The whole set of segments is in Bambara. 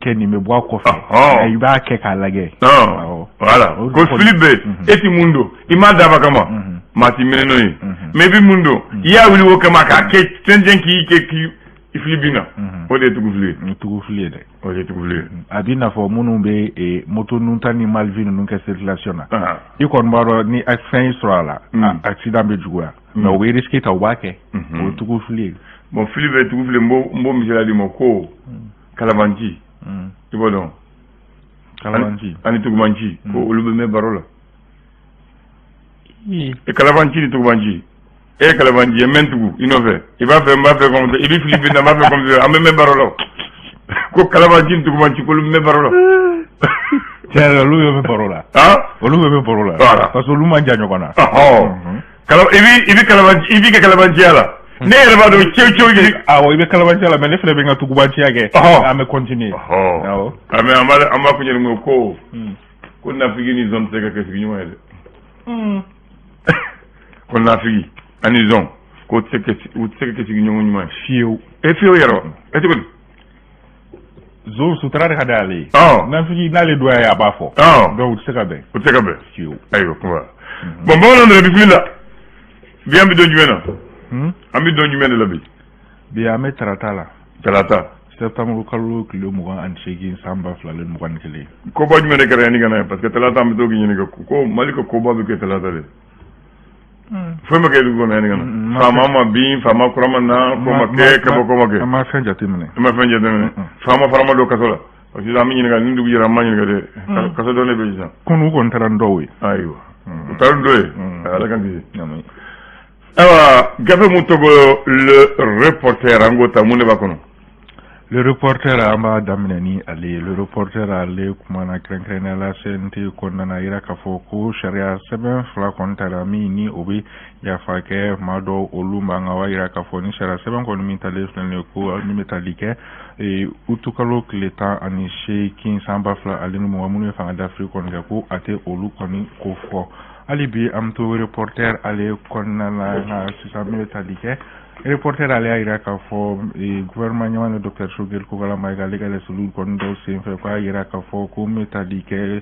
kɛ, nin bɛ bɔ a kɔfɛ, i b'a kɛ k'a lajɛ. Voilà, ko fili bɛ e ti mun don, i m'a dab'a kama, maa ti minɛ n'o ye. Mais i bɛ mun don, i y'a wuli o kama k'a kɛ cɛncɛn, k'i kɛ k'i i fili bin na, o de ye tugufili ye. Tugufili ye dɛ. O de ye tugufili ye. A b'i n'a fɔ minnu bɛ moto nuntan ni mal vue ninnu kɛ circulation na. I kɔni b'a dɔn ni fɛn y'i sɔrɔ a la, accident bɛ juguya, mais u bɛ risque ta, u b'a kɛ. O ye tugufili ye. Bon, fili bɛ tugufili, n b'o misaliya d'i ma ko kalabanci, i b'o dɔn? Kalabanci. Ani tugubanci, ko olu bɛ mɛn baro la. Kalabanci ni tugubanci, e ye kalabanci ye, n bɛ n tugu i nɔfɛ, i b'a fɛ, n b'a fɛ comme ça, i bɛ fili bin na, n b'a fɛ comme ça, an bɛ mɛn baro la. Ko kalabanci ni tugubanci, k'olu bɛ mɛn baro la. Tiɲɛ yɛrɛ, olu bɛ mɛn baro la. Olu bɛ mɛn baro la. Voilà. Parce que olu man jan ɲɔgɔn na. Kala i bɛ kalabanci, i b'i kɛ kalabanciya la. Ne yɛrɛ b'a dɔn cew cew yi. Awɔ, i bɛ kalabanciya la, mais ne fana bɛ n ka tugubanciya kɛ. An bɛ continuer. Awɔ. Mais an b'a fɔ ɲɛna ko nafigi ni zɔn tɛ se ka kɛ sigiɲɔgɔn ye dɛ. Ko nafigi ani zɔn, ko tɛ se u tɛ se ka kɛ sigiɲɔgɔn ɲuman ye. Fiyewu. E, fiyewu yɛrɛ, e, cogo di? Zon sutura de ka d'ale ye. Nafigi n'ale doya ye, a b'a fɔ. Donc u tɛ se ka bɛn. U tɛ se ka bɛn. Fiyewu. Ayiwa, kuma. Bon, bamananw de, bisimila. Bi an bɛ don jumɛn na? An bɛ don jumɛn de la bi? Bi an bɛ tarata la. Tarata. Septembre kalo tile 28, san 2021. Koba jumɛn de kɛra yanni ka na yan? Parce que talata, an bɛ to k'i ɲininka ko Mali ka koba bɛ kɛ talata de. Foyi ma kɛ dugu kɔnɔ yanni ka na. Faama ma bin, faama kura ma na, ko ma kɛ, kabako ma kɛ. An ma fɛn jateminɛ. An ma fɛn jateminɛ. Faama fana ma don kaso la. Parce que an bɛ ɲininka ni dugu jɛra, an ma ɲininka dɛ. Kaso dɔn de bɛ sisan. Kunun kɔni taara ni dɔw ye. Ayiwa. U taara ni dɔw ye. Ala k'an kisi. Ayiwa, gafe mun tɔgɔ Le Reporter, an k'o ta, mun de b'a kɔnɔ? Le Reporter, an b'a daminɛ ni ale ye. Le Reporter ale kumana kɛrɛnkɛrɛnnenya la CNT kɔnɔna na, yira k'a fɔ ko sariya sɛbɛn fila kɔni tara min ni o bɛ yafa kɛ maa dɔw olu ma. Nka o b'a yira k'a fɔ ni sariya sɛbɛn kɔni min talen filɛ nin ye, ko min bɛ tali kɛ utukalo tile 18, san 2020, minnu ye fanga dafiri kɔni kɛ, ko a tɛ olu kɔni ko fɔ. Hali bi an bɛ to Reporter ale kɔnɔna na. Nka sisan min bɛ tali kɛ Reporter ale y'a jira k'a fɔ gouvernement ɲɛmaa ni docteur Choguel Kokalla Maïga, ale ka laseliw kɔni dɔw senfɛ, k'a jira k'a fɔ ko min bɛ tali kɛ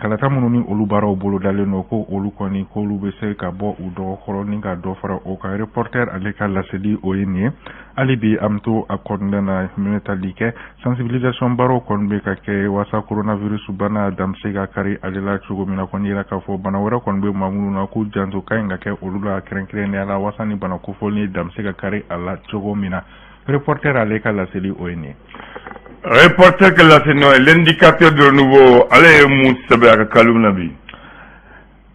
kalata minnu ni olu baaraw bolodalen don, ko olu kɔni, k'olu bɛ se ka bɔ u dɔgɔkɔrɔ ni ka dɔ fara o kan. Reporter ale ka laseli, o ye nin ye. Hali bi an bɛ to a kɔnɔna na. Min bɛ tali kɛ sensibilisation baaraw kɔni bɛ ka kɛ walasa coronavirus bana dan bɛ se ka kari ale la cogo min na, kɔni yira k'a fɔ bana wɛrɛ kɔni bɛ maa minnu na, k'u janto ka ɲi ka kɛ olu la kɛrɛnkɛrɛnnenya la, walasa ni bana kofɔlen dan bɛ se ka kari a la cogo min na. Reporter ale ka laseli, o ye nin ye. Reporter ka laseli n'o ye. L'Indicateur du Renouveau, ale ye mun sɛbɛn a ka colonne na bi?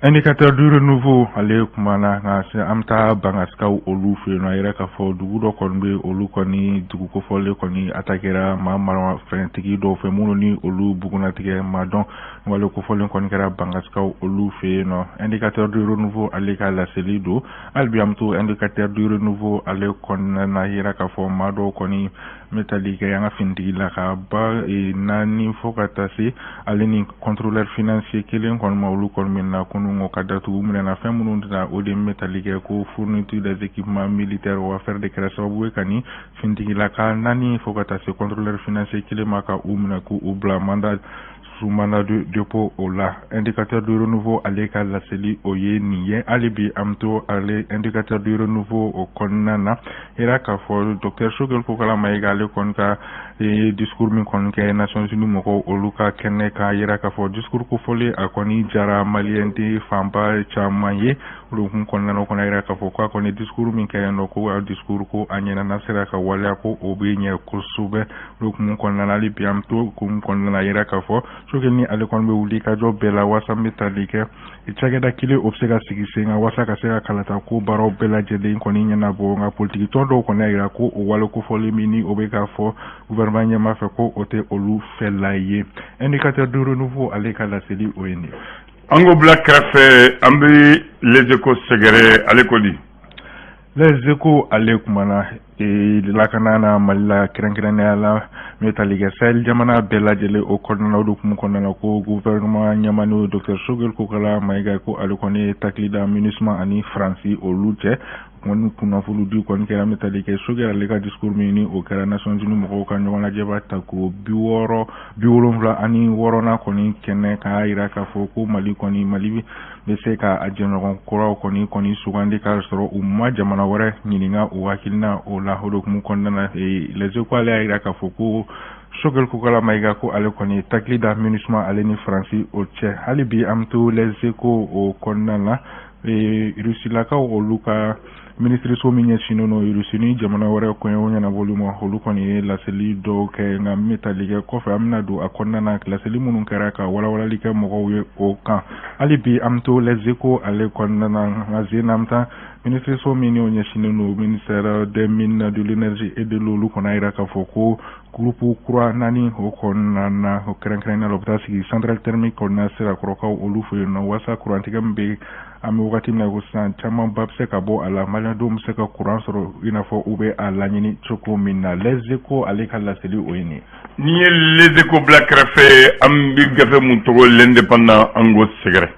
Indicateur du Renouveau ale kumana, nka an bɛ taa Bangasikaw olu fɛ yen nɔ. A yɛrɛ k'a fɔ dugu dɔ kɔni bɛ olu kɔni, dugu kofɔlen kɔni attaquera maa maramafɛntigi dɔw fɛ minnu ni olu bugunnatigɛ ma dɔn. Wale kofɔlen kɔni kɛra Bangasikaw olu fɛ yen nɔ. Indicateur du Renouveau ale ka laseli don. Hali bi an bɛ to Indicateur du Renouveau ale kɔnɔna na. Yira k'a fɔ maa dɔw kɔni n bɛ tali kɛ an ka finitigila ka ba naani fo ka taa se ale ni contrôleur financier kelen kɔni ma, olu kɔni minɛna kunun ka datugu. Minɛna fɛn minnu na, o de bɛ tali kɛ ko fourniture des équipements militaires. O affaire de kɛra sababu ye ka ni finitigilaka naani fo ka taa se contrôleur financier kelen ma, ka u minɛ k'u bila mandat sous mandat de dépôt o la. Indicateur du Renouveau ale ka laseli, o ye nin ye. Hali bi an bɛ to ale Indicateur du Renouveau o kɔnɔna na. Yira k'a fɔ docteur Choguel Kokalla Maïga, ale kɔni ka discours min kɔni kɛ Nations Unies mɔgɔw olu ka kɛnɛ kan, yira k'a fɔ discours kofɔlen a kɔni jara maliyɛn den fanba caman ye. Olu kun kɔnɔna na, o kɔni yira k'a fɔ k'a kɔni discours min kɛ yen nɔ, ko a discours ko a ɲɛna, n'a sera ka waleya, ko o bɛ ɲɛ kosɛbɛ. Olu kun kɔnɔna na, hali bi an bɛ to kun kɔnɔna na, yira k'a fɔ Choguel ni ale kɔni bɛ wuli ka jɔ bɛɛ la walasa n bɛ tali kɛ cakɛda kelen, o bɛ se ka sigi sen kan walasa ka se ka kalata ko baaraw bɛɛ lajɛlen kɔni ɲɛnabɔ. Nka politiki tɔn dɔw kɔni y'a jira ko o wale kofɔlen min ni o bɛ k'a fɔ gouvernement ɲɛmaa fɛ, ko o tɛ olu fɛla ye. Indicateur du Renouveau ale ka laseli, o ye nin ye. An k'o bila kɛrɛfɛ, an bɛ Les Échos sɛgɛrɛ, ale ko di? Les Échos ale kumana Lakana na Mali la, kɛrɛnkɛrɛnnenya la min bɛ tali kɛ Sahel jamana bɛɛ lajɛlen o kɔnɔna na, o de hukumu kɔnɔna na ko gouvernement ɲɛmaa, n'o ye Docteur Choguel Kokalla Maïga, ko ale kɔni ye takili da MINUSMA ani Faransi olu cɛ. Kɔni kunnafoni di kɔni kɛra min tali kɛ Choguel ale ka discours min ni o kɛra Nations Unies mɔgɔw ka ɲɔgɔn lajɛba ta ko 66nan kɔni kɛnɛ k'a jira k'a fɔ ko Mali kɔni, Mali bɛ se ka a jɛɲɔgɔn kuraw kɔni sugandi k'a sɔrɔ u ma jamana wɛrɛ ɲininka o hakilina o la. O de hukumu kɔnɔna na, Les Échos ale y'a jira k'a fɔ ko Choguel Kokalla Maïga ko ale kɔni takili da MINUSMA ale ni Faransi o cɛ. Hali bi an bɛ to Les Échos o kɔnɔna na. Rusilakaw olu ka minisiriso min ɲɛsinnen don Rusi ni jamana wɛrɛ koɲɛw ɲɛnabɔli ma, olu kɔni ye laseli dɔw kɛ, nka min bɛ tali kɛ kɔfɛ, an bɛna don a kɔnɔna na, laseli minnu kɛra ka walawalali kɛ mɔgɔw ye o kan. Hali bi an bɛ to Les Échos ale kɔnɔna na, nka zen an bɛ taa minisiriso min n'o ɲɛsinnen don ministère des Mines, de l'Énergie et de l'Eau, olu kɔni y'a jira k'a fɔ ko groupe kura naani o kɔnɔna na, o kɛrɛnkɛrɛnnenya la, u bɛ taa sigi centrale thermique kɔnɔna Sirakɔrɔkaw olu fɛ yen nɔ, walasa kurantigɛ min bɛ an bɛ wagati min na ko sisan, camanba bɛ se ka bɔ a la, maliyɛndenw bɛ se ka kuran sɔrɔ i n'a fɔ u bɛ a laɲini cogo min na. Les Échos ale ka laseli o ye nin ye. N'i ye Les Échos bila kɛrɛfɛ, an bɛ gafe mun tɔgɔ L'Indépendant, an k'o sɛgɛrɛ.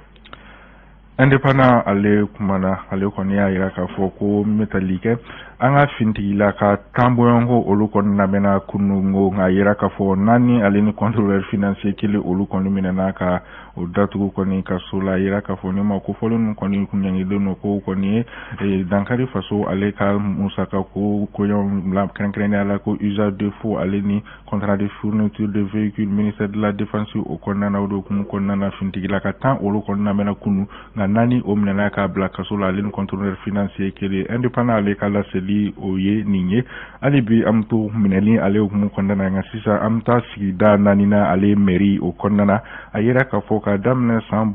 Indépendant ale kumana, ale kɔni y'a jira k'a fɔ ko min bɛ tali kɛ an ka finitigila ka tan bɔɲɔgɔnko olu kɔni labɛnna kununko, nka a yira k'a fɔ naani ale ni contrôleur financier kelen, olu kɔni minɛna ka o datugu kɔni ka so la. A yira k'a fɔ ne ma ko fɔlen ninnu kɔni kun ɲangilen don ko kɔni ye dankari faso ale ka musaka ko koɲɛw la, kɛrɛnkɛrɛnnenya la ko usage de faux ale ni contrat de fourniture de véhicule ministère de la Défense o kɔnɔna na. O de hukumu kɔnɔna na, finitigila ka tan olu kɔni labɛnna kunu, nka naani o minɛna k'a bila kaso la ale ni contrôleur financier kelen. Indépendant ale ka laseli o ye nin ye. Hali bi an bɛ to minɛli ale hukumu kɔnɔna na, nka sisan an bɛ taa sigida naaninan ale mairie o kɔnɔna na. A yira k'a fɔ k'a daminɛ san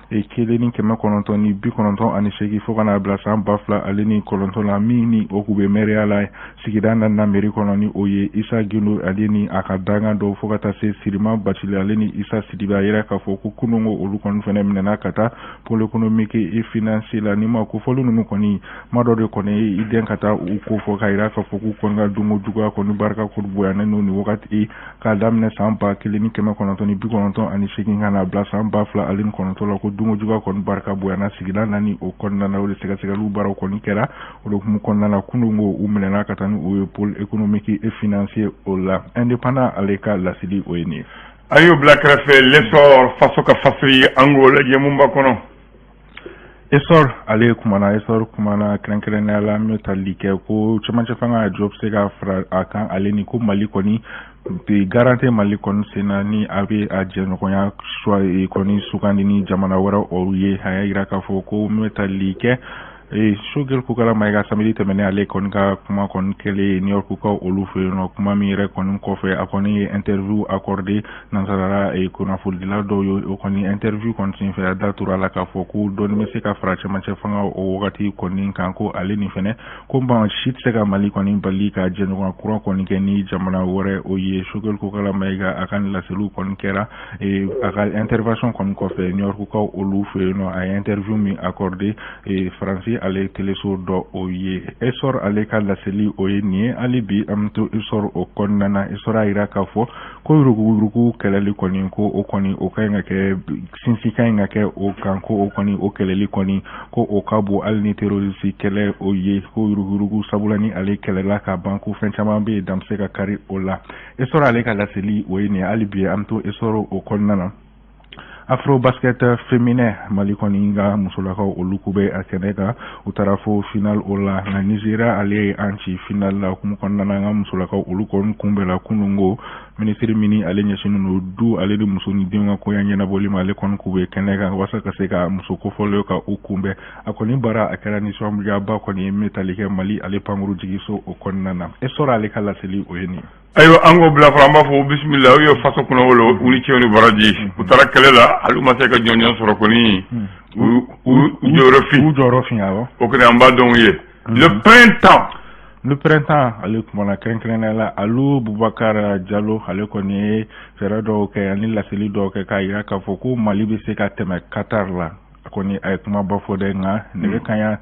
1998 fo ka n'a bila san 2009 la, min ni o tun bɛ mɛriya la sigida naaninan mairie kɔnɔ, ni o ye Isa Gindo ale ni a ka dankan dɔw, fo ka taa se Sirima Bacili ale ni Isa Sidibe. A yira k'a fɔ ko kununko olu kɔni fɛnɛ minɛna ka taa pôle économique et financier la. Ni ma ko fɔli ninnu kɔni ma dɔ de kɔni i den ka taa u ko fɔ k'a yira k'a fɔ k'u kɔni ka dunko juguya kɔni barika kɔni bonyanen don nin wagati, k'a daminɛ san 1998 ka n'a bila san 2009 la, ko dunko juguya kɔni barika bonyana sigida naani o kɔnɔna na. O de sɛgɛsɛgɛliw baaraw kɔni kɛra o de hukumu kɔnɔna na, kununko u minɛna ka taa ni o ye pôle économique et financier o la. Indépendant ale ka laseli o ye nin ye. An y'o bila kɛrɛfɛ, L'Essor, faso ka fasiri, an k'o lajɛ mun b'a kɔnɔ. Essor ale kumana, Essor kumana kɛrɛnkɛrɛnnenya la min bɛ tali kɛ ko cɛmancɛ fanga jɔ bɛ se ka fara a kan ale ni ko Mali kɔni garantie Mali kɔni sen na ni a bɛ a jɛɲɔgɔnya kɔni sugandi ni jamana wɛrɛ o ye. A y'a jira k'a fɔ ko min bɛ tali kɛ Choguel Kokalla Maïga, samedi tɛmɛnen ale kɔni ka kuma kɔni kɛlen New York kaw olu fɛ yen nɔ, kuma min yɛrɛ kɔni kɔfɛ, a kɔni ye interview accordé nansarala kunnafonidila dɔw ye. O kɔni interview kɔni senfɛ, a da tora la k'a fɔ ko dɔɔni bɛ se ka fara cɛmancɛ fanga o wagati kɔni kan, ko ale ni fɛnɛ ko ban si tɛ se ka Mali kɔni bali ka jɛɲɔgɔnya kura kɔni kɛ ni jamana wɛrɛ o ye. Choguel Kokalla Maïga a ka laseliw kɔni kɛra a ka intervention kɔni kɔfɛ New York kaw olu fɛ yen nɔ, a ye interview min accordé Faransi ale teleso dɔ o ye. Essor ale ka laseli o ye nin ye. Hali bi an bɛ to Essor o kɔnɔna na. Essor y'a jira k'a fɔ ko yuruguyurugu kɛlɛli kɔni, ko o kɔni o ka ɲi ka kɛ sinsin, ka ɲi ka kɛ o kan, ko o kɔni o kɛlɛli kɔni ko o ka bon hali ni terroriste kɛlɛ o ye, ko yuruguyurugu sabula ni ale kɛlɛla ka ban, ko fɛn caman bɛ yen dan bɛ se ka kari o la. Essor ale ka laseli o ye nin ye. Hali bi an bɛ to Essor o kɔnɔna na. Afro Basket féminin, Mali kɔni ka musolakaw olu k'u bɛ a kɛnɛ kan, u taara fo final o la, nka Nizeriya ale ye an ci final la. Hukumu kɔnɔna na, an ka musolakaw olu kɔni kunbɛnna kununko. Minisiri min ale ɲɛsinnen don du ale ni muso ni denw ka koɲɛ ɲɛnabɔli ma, ale kɔni k'u bɛ kɛnɛ kan walasa ka se ka muso kofɔlen ka u kunbɛn. A kɔni baara a kɛra nisɔndiyaba kɔni ye min tali kɛ Mali ale pankuru jigiso o kɔnɔna na. Essor ale ka laseli o ye nin ye. Ayiwa, an k'o bila fɔlɔ, an b'a fɔ bisimila u ye faso kɔnɔ wolo u ni cɛw ni baraji. U taara kɛlɛ la, hali u ma se ka jɔnjɔn sɔrɔ kɔni, u jɔyɔrɔ fin. U jɔyɔrɔ fin, awɔ. O kɔni an b'a dɔn u ye. Le Printemps. Le Printemps ale kumana kɛrɛnkɛrɛnnenya la Alu Bubakar Jalo, ale kɔni ye fɛɛrɛ dɔw kɛ ani laseli dɔw kɛ k'a jira k'a fɔ ko Mali bɛ se ka tɛmɛ Qatar la. A kɔni a ye kumaba fɔ dɛ, nka nɛgɛ kanɲɛ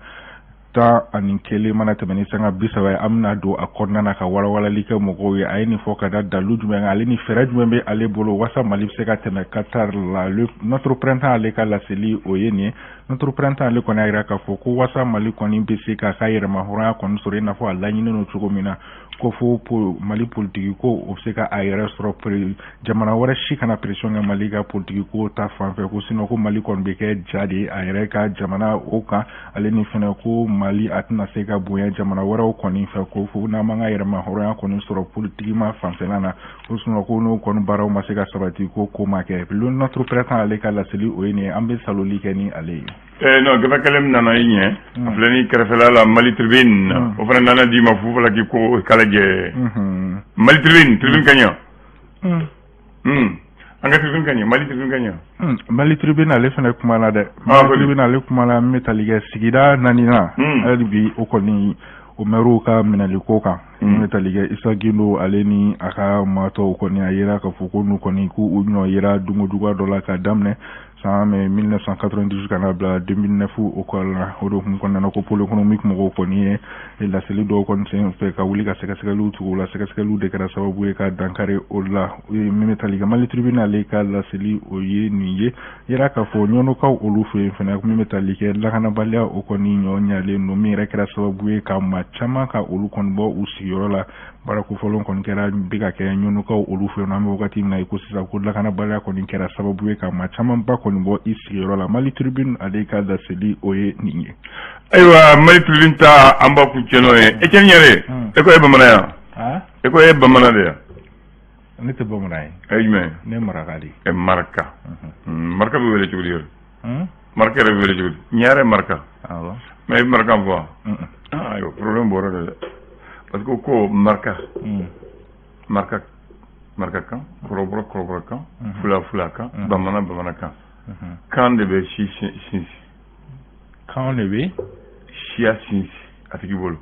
11 mana tɛmɛ ni sanga 30 ye, an bɛna don a kɔnɔna na ka walawalali kɛ mɔgɔw ye. A ye nin fɔ ka da dalu jumɛn kan, ale ni fɛɛrɛ jumɛn bɛ ale bolo wasa Mali bɛ se ka tɛmɛ Qatar la? Notre Printemps ale ka laseli, o ye nin ye. Notre Printemps ale kɔni y'a jira k'a fɔ ko wasa Mali kɔni bɛ se k'a ka yɛrɛmahɔrɔnya kɔni sɔrɔ, i n'a fɔ a laɲininen don cogo min na, ko fo Mali politiki ko o bɛ se ka a yɛrɛ sɔrɔ, jamana wɛrɛ si kana pression kɛ Mali ka politiki ko ta fan fɛ, ko sinon ko Mali kɔni bɛ kɛ ja de ye a yɛrɛ ka jamana o kan. Ale ni fɛnɛ ko Mali a tɛna se ka bonya jamana wɛrɛw kɔni fɛ, ko fo n'an m'an ka yɛrɛmahɔrɔnya kɔni sɔrɔ politiki ma fanfɛla na, ko sinon ko n'o kɔni baaraw ma se ka sabati, ko ma kɛ. Notre Printemps ale ka laseli, o ye nin ye. An bɛ saloli kɛ ni ale ye. Non, gafe kelen min nana i ɲɛ, a filɛ ni kɛrɛfɛla la, Mali Tribune. O fana nana d'i ma fu fana k'i ko kala jɛ. Mali Tribune, Tribune ka ɲa. An ka Tribune ka ɲɛ, Mali Tribune ka ɲɛ. Mali Tribune ale fana kumana dɛ. Mali Tribune ale kumana min bɛ tali kɛ sigida naaninan, hali bi o kɔni, o mɛriw ka minɛli ko kan, min bɛ tali kɛ Isa Gindo ale ni a ka maa tɔw kɔni. A yera k'a fɔ ko n'u kɔni k'u ɲɔ yera dunkojuguya dɔ la ka daminɛ san 1998 ka na bila 2009 o kɔnɔna na. O de hukumu kɔnɔna na, ko pôle économique mɔgɔw kɔni ye laseli dɔw kɔni sen fɛ ka wuli ka sɛgɛsɛgɛliw tugu o la. Sɛgɛsɛgɛliw de kɛra sababu ye ka dankari o la. Min bɛ tali kɛ Mali Tribune ale ka laseli, o ye nin ye. Yira k'a fɔ ɲɔnɔkaw olu fɛ yen fɛnɛ, min bɛ tali kɛ lakanabaliya, o kɔni ɲɔ ɲalen don, min yɛrɛ kɛra sababu ye ka maa caman ka olu kɔni bɔ u sigiyɔrɔ la. Baara kofɔlen kɔni kɛra bɛ ka kɛ ɲɔnɔkaw olu fɛ yen. An bɛ wagati min na i ko sisan, ko lakanabaliya kɔni kɛra sababu ye ka maa camanba kɔni bɔ i sigiyɔrɔ la. Mali Tribune ale ka laseli, o ye nin ye. Ayiwa, Mali Tribune ta, an b'a kun cɛ n'o ye. Etienne yɛrɛ, e ko e bamanan yan, e ko e ye bamanan de yan? Ne tɛ bamanan ye. A ye jumɛn? Ne maraka de. Ɛ, maraka, maraka bɛ wele cogo di yɛrɛ? Maraka yɛrɛ bɛ wele cogo di? Ɲare maraka. Awɔ. Mais i bɛ maraka fɔ wa? Ayiwa, problème bɔra la dɛ, parce que ko maraka, maraka, maraka kan, kɔrɔbɔrɔ, kɔrɔbɔrɔ kan, fula, fula kan, bamanan, bamanan kan. Kan de bɛ si sinsin. Kan de bɛ siya sinsin a tigi bolo.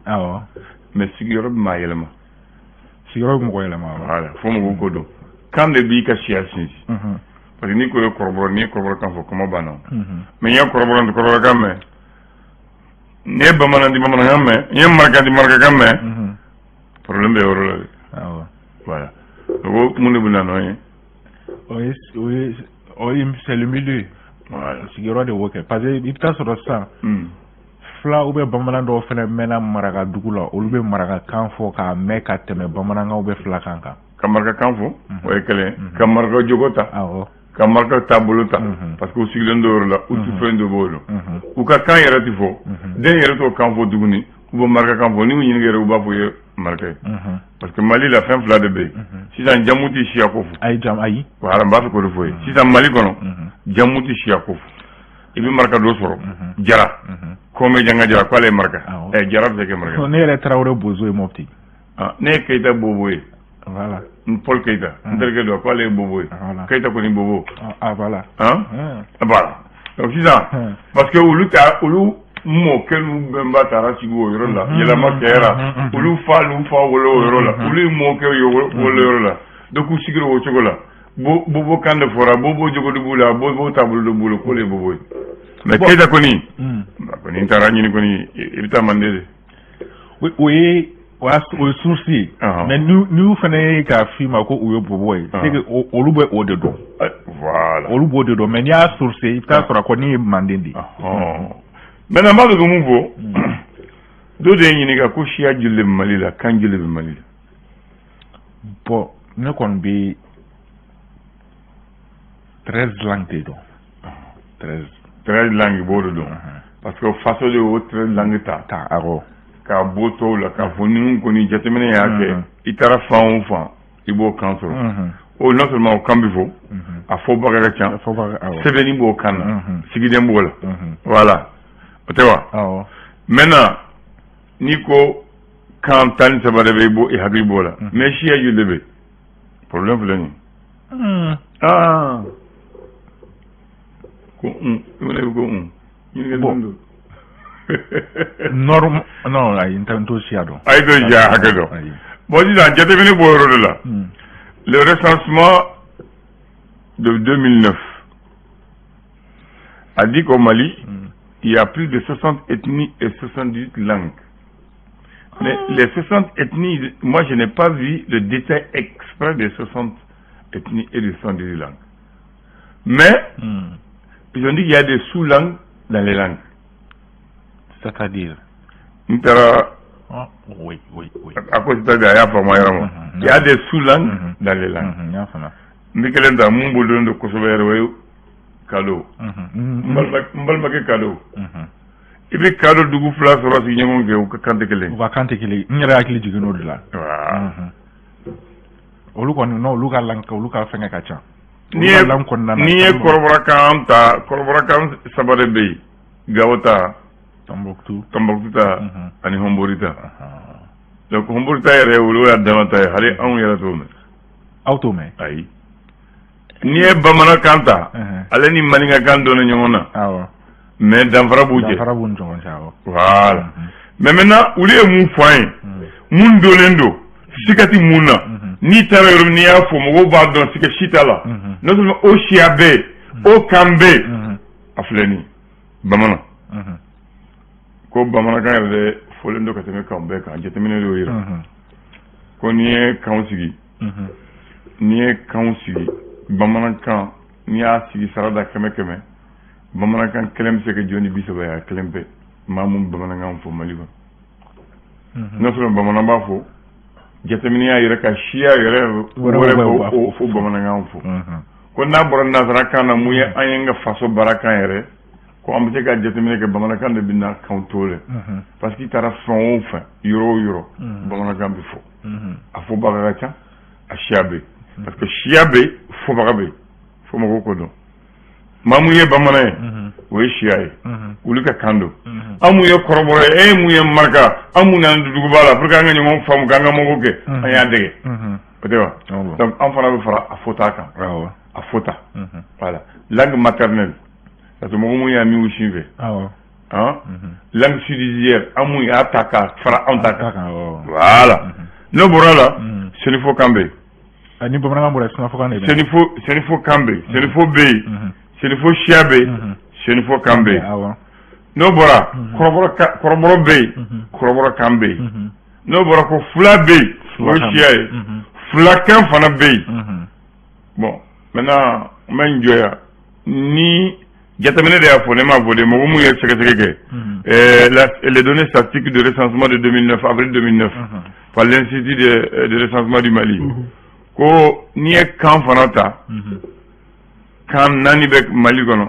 Mais sigiyɔrɔ bɛ maa yɛlɛma. Sigiyɔrɔ bɛ mɔgɔ yɛlɛma. Voilà, fo mɔgɔw ko dɔn, kan de b'i ka siya sinsin, parce que n'i ko ye kɔrɔbɔrɔ, n'i ye kɔrɔbɔrɔ kan fɔ, kuma banna. Mais n ye kɔrɔbɔrɔ tɛ kɔrɔbɔrɔ kan mɛn, n'i ye bamanan di bamanankan mɛn, n ye maraka di marakakan mɛn, problème bɛ yɔrɔ la dɛ. Voilà, o mun de bɛ na n'o ye? O ye c'est le milieu. Voilà. Sigiyɔrɔ de b'o kɛ, parce que i bɛ taa sɔrɔ sisan, fila ou bien bamanan dɔw fana mɛnna maraka dugu la, olu bɛ marakakan fɔ k'a mɛn ka tɛmɛ bamanankanw bɛ filakan kan. Ka marakakan fɔ, o ye kelen, ka maraka jogo ta, ka maraka taabolo ta, parce que u sigilen dɔ yɔrɔ la, u tɛ fɛn dɔ b'o dɔn, u ka kan yɛrɛ ti fɔ, den yɛrɛ t'o kan fɔ tuguni, u bɛ marakakan fɔ. N'i y'u ɲininka yɛrɛ, u b'a fɔ i ye maraka ye, parce que Mali la, fɛn fila de bɛ yen sisan: jamu tɛ siya ko fɔ. Ayi, jamu, ayi. Voilà, n b'a fɛ k'o de fɔ ye sisan. Mali kɔnɔ, jamu tɛ siya ko fɔ. I bɛ maraka dɔ sɔrɔ, Jara, Kɔmɛ Janga Jara, k'ale ye maraka. Ɛ, Jara bɛ se kɛ maraka. Ne yɛrɛ Tarawele Bozo ye Mopti. Ne ye Keyita Bobo ye. Voilà. Paul Keyita, n terikɛ dɔ, k'ale ye Bobo ye. Keyita kɔni Bobo. Ah, voilà. Han, voilà. Donc sisan, parce que olu ta, olu mɔkɛ n'u bɛnba taara sigi o yɔrɔ la, yɛlɛma kɛra, olu fa n'u fa wolo o yɔrɔ la, olu ye mɔkɛw ye wolo yɔrɔ la, donc u sigira o cogo la. Bobo kan de fɔra, bobo jogo de b'u la, bobo taabolo de b'u la, k'olu ye bobo ye. Mais Keyita kɔni, kɔni n taara ɲini kɔni, i bɛ taa Mande de. O ye source ye, mais n'u fana ye k'a f'i ma ko u ye bobo ye, c'est que olu bɛ o de dɔn. Voilà. Olu b'o de dɔn, mais n'i y'a source, i bɛ taa sɔrɔ a kɔni ye Manden de ye. Maintenant, n b'a fɛ ka mun fɔ? Dɔ de ye ɲininka ko siya joli de bɛ Mali la, kan joli de bɛ Mali la? Bon, ne kɔni bɛ 13 langues de dɔn, 13. 13 langues, i b'o de dɔn, parce que faso de y'o 13 langues ta. Ta, awɔ. K'a bɔ tɔw la, k'a fɔ ninnu kɔni jateminɛ y'a kɛ, i taara fan o fan, i b'o kan sɔrɔ. O non seulement o kan bɛ fɔ, a fɔbaga ka ca, sɛbɛnni b'o kan na, sigiden b'o la. Voilà, o tɛ wa? Awɔ. Maintenant, n'i ko kan 13 de bɛ, i b'o i hakili b'o la, mais siya joli de bɛ? Problème filɛ nin ye. Ah, ko un i ko un ɲininkali don. Norme, non, ayi, n t'o siya dɔn. Ayi, t'o siya hakɛ dɔn. Bon, sisan jateminɛ b'o yɔrɔ de la. Le recensement de 2009 a dit qu'au Mali, Il y a plus de 60 ethnies et 78 langues. Mais les 60 ethnies, moi je n'ai pas vu le détail exprès des 60 ethnies et des 78 langues. Mais, ils ont dit qu'il y a des sous-langues dans les langues. C'est-à-dire? N taara. Ah, oui. A ko c'est-à-dire, a y'a faamu a yɛrɛ ma. Il y a des sous-langues dans les langues. N y'a faamuya. N bɛ kelen ta mun bolilen don kosɛbɛ yɛrɛ, o ye kado. N balimakɛ kado. I bɛ kado dugu fila sɔrɔ sigiɲɔgɔn kɛ, u ka kan tɛ kelen. U ka kan tɛ kelen. N yɛrɛ hakili jigin o de la. Voilà. Olu kɔni, non, olu ka langue, olu ka fɛngɛ ka ca. N'i ye Olu ka langue kɔnɔna na. N'i ye kɔrɔbɔrɔkan ta, kɔrɔbɔrɔkan saba de bɛ yen: Gawo ta, Tombouctou. Tombouctou ta ani Hombori ta. Donc Hombori ta yɛrɛ, olu y'a dama ta ye, hali anw yɛrɛ t'o mɛn. Aw t'o mɛn? Ayi, n'i ye bamanankan ta, ale ni maninkakan dɔnnen ɲɔgɔn na, mais danfara b'u cɛ. Danfara b'u ni ɲɔgɔn cɛ, awɔ. Voilà. Mais maintenant, olu ye mun fɔ an ye, mun donnen don, siga ti mun na, n'i taara yɔrɔ min, n'i y'a fɔ, mɔgɔw b'a dɔn, siga si t'a la. Non seulement o siya bɛ yen, o kan bɛ yen. A filɛ nin ye, bamanan. Ko bamanankan yɛrɛ de fɔlen don ka tɛmɛ kan bɛɛ kan. Jateminɛ de y'o yira. Ko n'i ye kanw sigi, n'i ye kanw sigi, bamanankan, n'i y'a sigi sarada kɛmɛ kɛmɛ, bamanankan kelen bɛ se ka jɔ ni 30 ye, a kelen bɛɛ maa mun bamanankan fɔ Mali kɔnɔ. Non seulement bamanan b'a fɔ, jateminɛ y'a yɛrɛ ka siya yɛrɛ wɛrɛ b'o fo bamanankan fɔ. Ko n'a bɔra nanzarakan na, mun ye an ye ka faso baarakan yɛrɛ, ko an bɛ se ka jateminɛ kɛ, bamanankan de bɛ na kan to lɛ, parce que i taara fɛn o fɛn, yɔrɔ o yɔrɔ, bamanankan bɛ fɔ. A fɔbaga ka ca, a siya bɛ yen, parce que siya bɛ yen, fɔbaga bɛ yen, fo mɔgɔw ko dɔn. Maa mun ye bamanan ye, o ye siya ye, olu ka kan don. An mun ye kɔrɔbɔrɔ ye, e mun ye maraka, an mun nana duguba la pour que an ka ɲɔgɔn faamu, k'an ka mɔgɔw kɛ, an y'a dege, o tɛ wa? Donc an fana bɛ fara a fɔta kan, a fɔta. Voilà, langue maternelle, parce que mɔgɔ mun y'a min sin fɛ, han, langue subsidiaire, an mun y'a ta ka fara anw ta kan. Voilà, n'o bɔra la, senifo kan bɛ yen. Ni bamanankan bɔra, senifo kan de bɛ. Senifo, senifo kan bɛ yen, senifo bɛ yen, senifo siya bɛ yen, senifo kan bɛ yen. N'o bɔra, kɔrɔbɔrɔ, kɔrɔbɔrɔ bɛ yen, kɔrɔbɔrɔ kan bɛ yen. N'o bɔra, ko fula bɛ yen, o ye siya ye, fulakan fana bɛ yen. Bon, maintenant n bɛ n jɔ yan. Ni jateminɛ de y'a fɔ, ne m'a fɔ de, mɔgɔ mun ye sɛgɛsɛgɛ kɛ, les données statistiques de recensement de 2009, avril 2009, par l'Institut de recensement du Mali, ko n'i ye kan fana ta, kan naani bɛ Mali kɔnɔ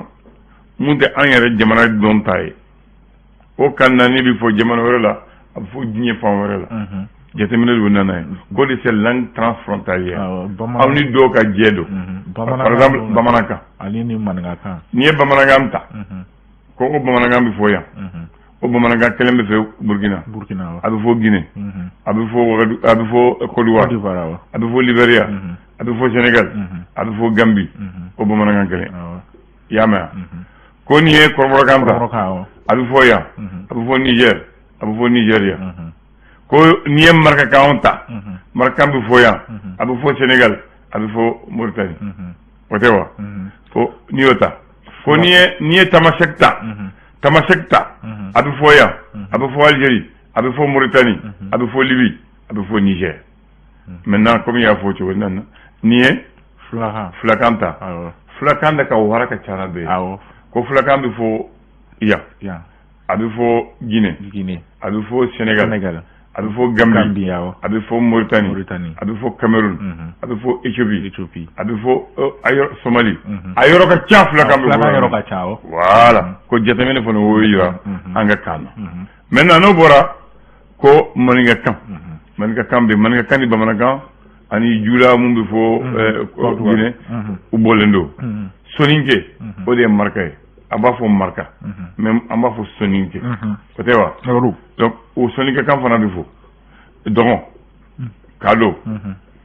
mun tɛ an yɛrɛ jamana dɔn ta ye. O kan naani bɛ fɔ jamana wɛrɛ la, a bɛ fɔ diɲɛ fan wɛrɛ la. Jateminɛ de nana ye ko de c'est langue transfrontalière, aw ni dɔw ka jɛ don. Par exemple, bamanankan. Ale ni maninkakan. N'i ye bamanankan ta, ko o bamanankan bɛ fɔ yan, o bamanankan kelen bɛ fɛ Burkina, a bɛ fɔ Guinée, a bɛ fɔ Wagadu, a bɛ fɔ Côte d'Ivoire, a bɛ fɔ Libéria, a bɛ fɔ Sénégal, a bɛ fɔ Gambie, o bamanankan kelen. I y'a mɛn? Ko n'i ye kɔrɔbɔrɔkan ta, a bɛ fɔ yan, a bɛ fɔ Niger, a bɛ fɔ Nigéria. Ko n'i ye marakakan ta, marakakan bɛ fɔ yan, a bɛ fɔ Sénégal, a bɛ fɔ Mauritanie, o tɛ wa? Ko n'i y'o ta, ko n'i ye tamasɛki ta, tamasɛki ta, a bɛ fɔ yan, a bɛ fɔ Algérie, a bɛ fɔ Mauritanie, a bɛ fɔ Libye, a bɛ fɔ Niger. Maintenant, comme i y'a fɔ cogo min na, n'i ye fulakan ta, fulakan de ka wara ka ca n'a bɛɛ ye. Ko fulakan bɛ fɔ yan, a bɛ fɔ Guinée, a bɛ fɔ Sénégal, a bɛ fɔ Gambie, a bɛ fɔ Mauritanie, a bɛ fɔ Cameroun, a bɛ fɔ Éthiopie, a bɛ fɔ a yɔrɔ Somalie. A yɔrɔ ka ca, fulakan bɛ fɔ yɔrɔ ka ca. Voilà, ko jateminɛ fana o yira an ka kan na. Maintenant, n'o bɔra, ko maninkakan, maninkakan bɛ, maninkakan ni bamanankan ani jula mun bɛ fɔ Guinée, u bɔlen don. Soninke, o de ye maraka ye, a b'a fɔ maraka, mais an b'a fɔ soninke, o tɛ wa? Donc o soninke kan fana bɛ fɔ dɔgɔn kado,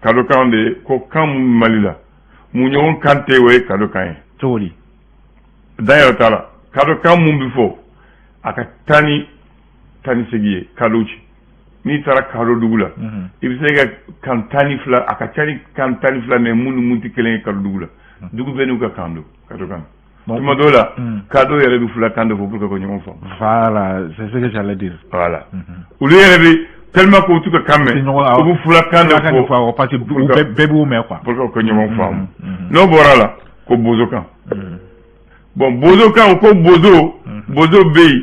kado kan de. Ko kan mun Mali la mun ɲɔgɔn kan tɛ, o ye kado kan ye. Cogo di? Dan yɛrɛ t'a la. Kado kan mun bɛ fɔ, a ka 18 ye kado ci. N'i taara kado dugu la, i bɛ se ka kan 12, a ka ca ni kan 12, mais mun ni mun tɛ kelen ye kado dugu la. Dugu bɛɛ n'u ka kan don, kado kan. Tuma dɔw la, kadɔ yɛrɛ bɛ fulakan de fɔ pour que ka ɲɔgɔn faamu. Voilà, c'est ce que j'allais dire. Voilà, olu yɛrɛ bɛ tellement que u t'u ka kan mɛn, u bɛ fulakan de fɔ. Parce que bɛɛ b'u mɛn quoi. Pour que ka ɲɔgɔn faamu. N'o bɔra la, ko bozokan. Bon, bozokan, ko bozo, bozo bɛ yen,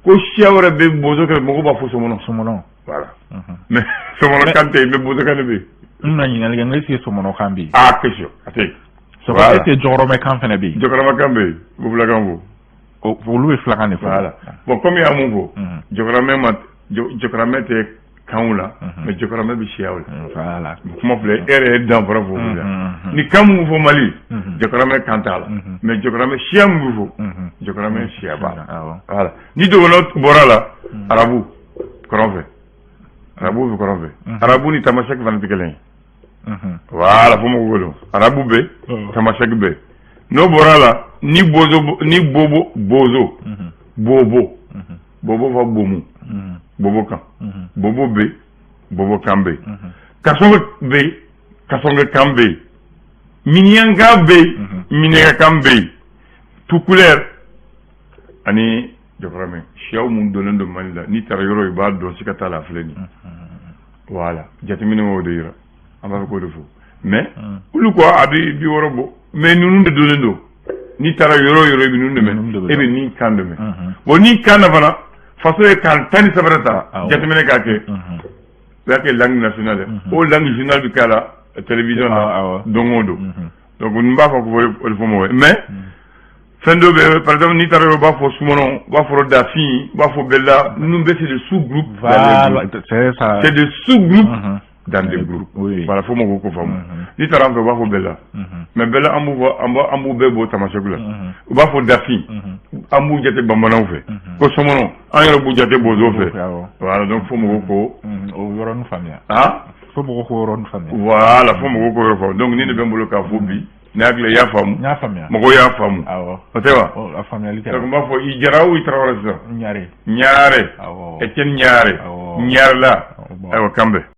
ko siya wɛrɛ bɛ bozo kɛ, mɔgɔw b'a fɔ sɔmɔnɔ. Sɔmɔnɔ. Voilà, mais sɔmɔnɔkan tɛ yen, mais bozokan de bɛ yen. N bɛna ɲininkali kɛ, n ko est ce que sɔmɔnɔkan bɛ yen? Ah, question, a tɛ yen. Est ce que jɔgɔrɔmɛkan fana bɛ yen? Jɔgɔrɔmɛkan bɛ yen, u bɛ fulakan fɔ. Olu bɛ fulakan de fɔ. Voilà, bon, comme i y'a mun fɔ, jɔgɔrɔmɛ ma, jɔgɔrɔmɛ tɛ kanw la, mais jɔgɔrɔmɛ bɛ siyaw la. Voilà. Kuma filɛ, e yɛrɛ ye danfara fɔ o la. Ni kan mun fɔ Mali, jɔgɔrɔmɛ kan t'a la, mais jɔgɔrɔmɛ siya mun bɛ fɔ, jɔgɔrɔmɛ siya b'a la. Voilà, ni dɔgɔnɔ bɔra la, arabu kɔrɔn fɛ, arabu bɛ kɔrɔn fɛ, arabu ni tamasɛki fana tɛ kelen ye. Voilà, fo mɔgɔw ko dɔn, arabu bɛ, tamasɛki bɛ. N'o bɔra la, ni bozo, ni bobo, bozo, bobo, bobo fɔ bomu, bobo kan, bobo bɛ, bobo kan bɛ, kasɔnkɛ bɛ, kasɔnkɛ kan bɛ yen, miniyanka bɛ yen, miniyanka kan bɛ yen, tukulɛr ani jɔkɔrɔmɛ, siyaw mun donnen don Mali la. N'i taara yɔrɔ, i b'a dɔn, siga t'a la, filɛ nin. Voilà, jateminɛ y'o de yira, an b'a fɔ k'o de fɔ. Mais olu ko a bɛ 60 bɔ, mais ninnu de donnen don. N'i taara yɔrɔ o yɔrɔ, i bɛ ninnu dɛmɛ, e bɛ nin kan dɛmɛ. Bon, ni kan na fana, faso ye kan 13 de ta, jateminɛ k'a kɛ, o y'a kɛ langue nationale. O langue nationale bɛ k'a la télévision na don o don. Donc n b'a fɔ ko o de fɔ mɔgɔ ye. Mais fɛn dɔ bɛ, par exemple, n'i taara yɔrɔ, u b'a fɔ sumɔnɔ, u b'a fɔ dafin, u b'a fɔ bɛla, ninnu bɛɛ c'est des sous-groupes. Voilà, c'est ça. C'est des sous-groupes dans des groupes. Voilà, fo mɔgɔw k'o faamu. N'i taara an fɛ, u b'a fɔ bɛla, mais bɛla, an b'u fɔ, an b'u bɛɛ bɔ tamasɛki la. U b'a fɔ dafin, an b'u jate bamananw fɛ. Ko sɔmɔnɔ, an yɛrɛ b'u jate bozo fɛ. Voilà, donc fo mɔgɔw ko o yɔrɔnin faamuya. Ah. Fo mɔgɔw k'o yɔrɔnin faamuya. Voilà, fo mɔgɔw k'o yɔrɔ faamu. Donc nin de bɛ n bolo k'a fɔ bi. Ne hakili, i y'a faamu. N y'a faamuya. Mɔgɔw y'a faamu. Awɔ. O tɛ wa? A faamuyali kɛra. Donc n b'a fɔ i Jara o i Tarawele sisan. Ɲare. Ɲare. Awɔ. Etienne Ɲare. Awɔ. Ɲarela. Ayiwa, kan bɛn.